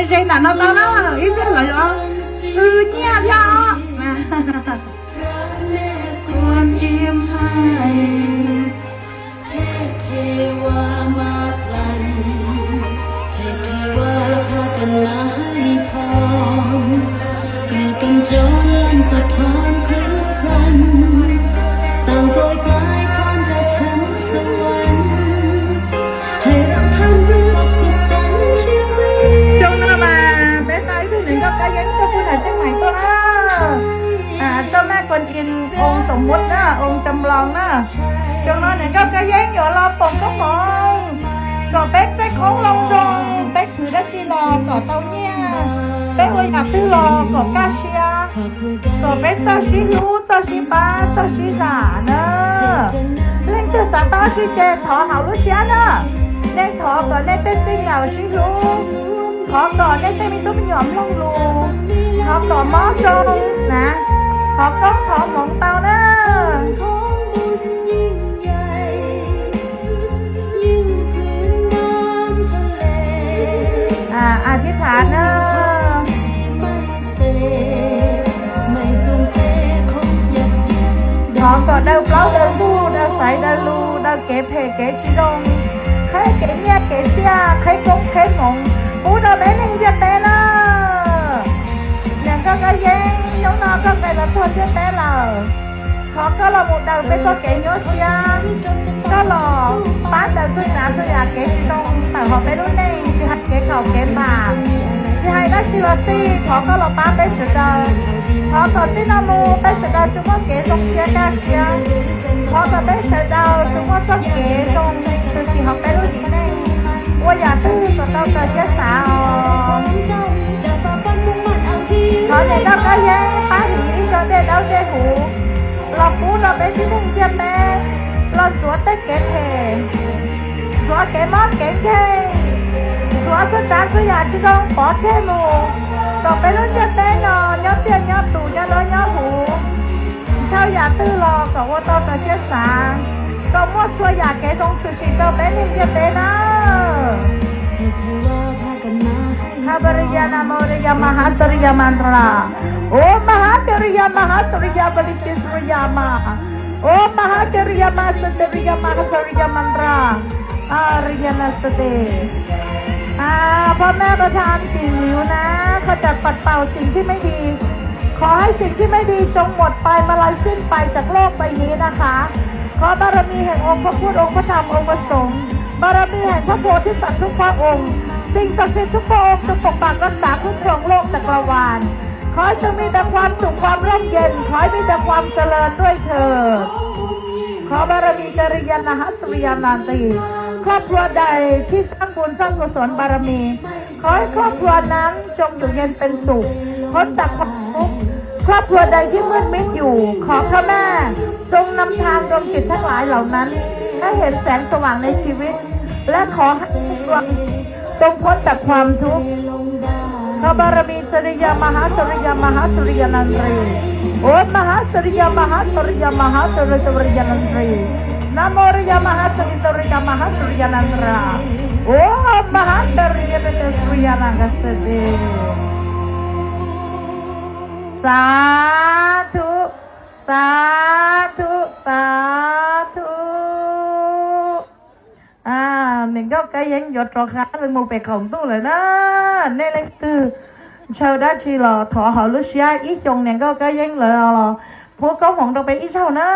Ze ntawm no tau na, ib pliag lawv yuav hwm nyiaj thiab. Xyoo no mas peb tau ib tug niam nkauj Kab Yeeb tuaj puag nram Tsheej Maim tuaj na. Tuaj maj kuas in oo xoom muv na, oo cam loos na. Xyoo no niam nkauj Kab Yeeb yuav los foom koob hmoov kom peb tej qoob loo zoo, peb khwv dab tsi los kom tau nyiaj, peb ua yam twg los kom kaj siab, kom peb txawj sib hlub, txawj sib pab, txawj sib zam na. Leej twg xav tau dab tsi ces thov hauv lub siab na. Nej thov kom nej tej txij nkawm sib hlub, thov kom nej tej me tub me nyuam mloog lus, thov kom mob zoo na, thov koob thov hmoov tau na. A, a thib thav na. Thov kom daws plaub daws ntug, daws xaiv daws lus, daws kev phem kev tsis zoo, qheb kev nyiaj kev txiaj, qheb koob qheb hmoov pub rau peb neeg ntiaj teb na. Niam nkauj Kab Yeeb, hnub no koj pes los txog ntiaj teb lawm, thov koj los mus daws peb txoj kev nyuaj siab, koj los pab daws txhua tsav txhua yam kev tsis zoo tawm hauv peb lub neej, tsis hais kev khaum kev npam, tsis hais dab tsi los xij, thov koj los pab peb sawv daws. Thov kom txij no mus peb sawv daws tsuas muaj kev zoo siab kaj siab. Thov kom peb sawv daws tsuas muaj txoj kev zoo tshwm sim hauv peb lub haiv neeg, ua yam twg kom tau raws siab xav os. Thov niam nkauj Kab Yeeb pab hliv ib co dej daub dej huv los pub rau peb tib neeg ntiaj teb, los ntxuav tej kev phem, ntxuav kev mob kev nkeeg, ntxuav txhua tsav txhua yam tsis zoo pov tseg mus, kom peb lub ntiaj teb no nyob tiaj nyob tus, nyob dawb nyob huv, ntshaw yam twg los kom ua tau raws siab xav, kom muaj txhua yam kev zoo tshwm sim rau peb neeg ntiaj teb na. Khabariya namoriya mahasuriya mantra. Om mahasuriya mahasuriya baliki suriya ma. Om mahasuriya mahasuriya mahasuriya mantra. Ariya nasate. อา พ่อแม่ประทานสิ่งหลิวนะ ขจัดปัดเป่าสิ่งที่ไม่ดี ขอให้สิ่งที่ไม่ดีจงหมดไป มาลายสิ้นไปจากโลกใบนี้นะคะ ขอบารมีแห่งองค์พระพุทธ องค์พระธรรม องค์พระสงฆ์ บารมีแห่งพระโพธิสัตว์ทุกพระองค์ สิ่งศักดิ์สิทธิ์ทุกพระองค์จงปกปักรักษาคุ้มครองโลกจักรวาล ขอให้จงมีแต่ความสุขความร่มเย็น ขอให้มีแต่ความเจริญด้วยเถิด ขอบารมีจริยมหาสุริยานาตี ครอบครัวใดที่สร้างบุญสร้างกุศลบารมี ขอให้ครอบครัวนั้นจงอยู่เย็นเป็นสุข พ้นจากความทุกข์ ครอบครัวใดที่มืดมิดอยู่ ขอพระแม่จงนำทางดวงจิตทั้งหลายเหล่านั้น ให้เห็นแสงสว่างในชีวิต และขอให้ทุกดวงจงพ้นจากความทุกข์ ขอบารมีสุริยมหาสุริยมหาสุริยนันตรี โอมมหาสุริยมหาสุริยมหาสุริยสุริยนันตรี นะโมริยมหาสุริสุริยมหาสุริยนันตรา โอมมหาสุริยนันตรี สาธุ สาธุ สาธุ Niam nkauj Kab Yeeb yuav rov qab mus pem qaum ntuj lawm na. Nej leej twg ntshaw dab tsi los thov hauv lub siab, ib xyoos niam nkauj Kab Yeeb lawv los pub koob hmoov rau peb ib zaug na.